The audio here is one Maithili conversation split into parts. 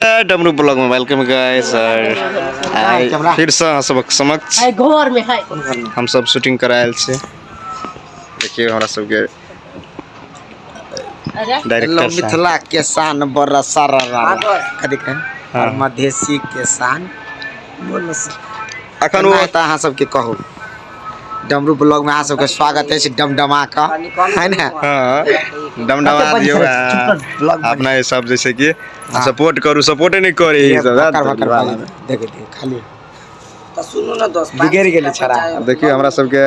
डमरू ब्लॉग में welcome guys. और आइ फिर से अहाँ सबक समक्ष घर में है। हम सब शूटिंग करायल छी। देखियौ, हमरा सबके डायरेक्टर साहब। मिथिला के शान बड़ा सारा कथी के हाँ। और मधेसी के शान बोलो। अखन ओ तऽ अहाँ सबके कहू, डमरू ब्लॉग में अहाँ सबके स्वागत अछि डमडमा का, है ने? हाँ, डमडमा दियौ। ब्लॉग अपना ये सब जैसे कि सपोर्ट करू, सपोर्टे नहीं करे ई सब। भकर भकर देख दियौ खाली। सुनू ने दोस्त। बिगड़ि गेलै छड़ा। अब देखियौ, हमरा सबके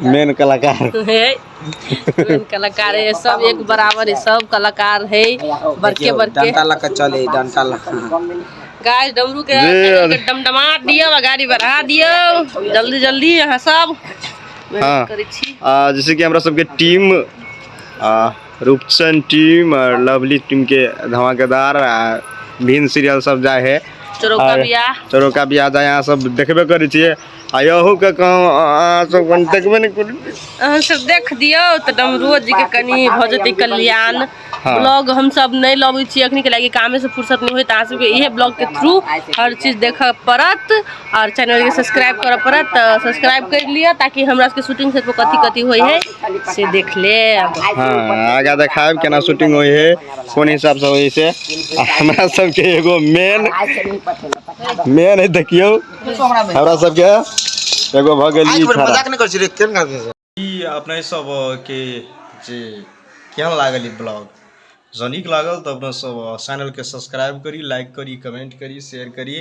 मेन कलाकार। है, मेन कलाकार है, सब एक बराबर है, सब कलाकार है बड़के बड़के। डंटा लऽ कऽ चले, डंटा लऽ कऽ। गाइस, डमरू के जी। डमडमा दियौ आ गाड़ी बढ़ा दियौ जल्दी जल्दी अहाँ सब। हाँ। करै छी। जैसे कि हमरा सबके टीम रूपचंद टीम और लवली टीम के धमाकेदार भिन्न सीरियल सब जाए है। चोरौका और बियाह। चोरौका बियाह जाए, अहाँ सब देखबे करै छियै। आ यहू के कहूँ, अहाँ सब कनि देखबे नहि करै छियै। अहाँ सब देख दियौ तऽ डमरुओ जी के कनि भऽ जेतै कल्याण। हाँ। ब्लॉग हम सब नहि लबै छी अखनी के लागी कामे से फुर्सत नहि होय, तऽ अहाँ सबके इहे ब्लॉग के थ्रू हर चीज देखऽ पड़त और चैनल के सब्सक्राइब करऽ पड़त। तऽ सब्सक्राइब कर लिअ ताकि हमरा सबके शूटिंग सेट पर कथी कथी होइ है से देख लेब। हाँ, आगा देखायब केना शूटिंग होइ है, कोन हिसाब से होइ से। आ हमरा सबके एगो मेन मेन है, देखियौ, हमरा सबके एगो भऽ गेल ई खड़ा। मजाक नहि करै छी रे, केहन गाबै छै? ई अपने सब के जे केहन लागल ई ब्लॉग? जँ नीक लागल तऽ अपना सब चैनलके सब्सक्राइब करी, लाइक करी, कमेंट करी, शेयर करी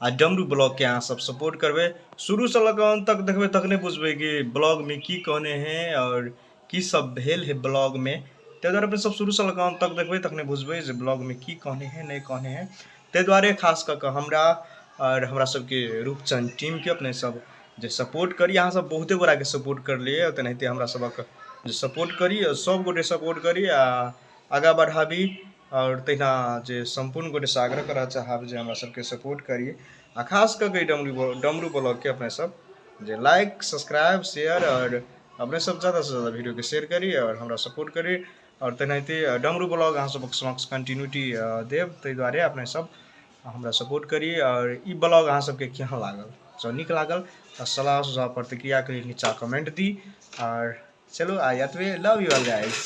आ डमरू ब्लॉगके अहाँ सब सपोर्ट करबै। शुरूसँ लऽ कऽ अन्त तक देखबै तखने बुझबै कि ब्लॉगमे की कहने है आओर की सब भेल है ब्लॉगमे। ताहि दुआरे अपने सब शुरूसँ लऽ कऽ अन्त तक देखबै, तखने बुझबै जे ब्लॉगमे की कहने है, नहि कहने है। ताहि दुआरे खास कऽ कऽ हमरा आओर हमरा सबके रूपचंद टीमके अपने सब जे सपोर्ट करी। अहाँ सब बहुते गोटाके सपोर्ट करलियै, तेनाहिते हमरा सबक जे सपोर्ट करी आओर सब गोटे सपोर्ट करी आ आगाँ बढ़ाबी। आओर तहिना जे सम्पूर्ण गोटेसँ आग्रह करऽ चाहब जे हमरा सबके सपोर्ट करी आ खास कऽ कऽ ई डमरू डमरू ब्लॉगके अपने सब जे लाइक, सब्सक्राइब, शेयर आओर अपने सब ज़्यादासँ ज़्यादा वीडियोके शेयर करी आओर हमरा सपोर्ट करी। आओर तेनाहिते डमरू ब्लॉग अहाँ सबक समक्ष कंटिन्यूटी देब, ताहि दुआरे अपने सब हमरा सपोर्ट करी। आओर ई ब्लॉग अहाँ सबके केहन लागल? जँ नीक लागल तऽ सलाह, सुझाव, प्रतिक्रियाके लेल नीचा कमेंट दी। आओर चलू, आइ एतबे। Love you all guys.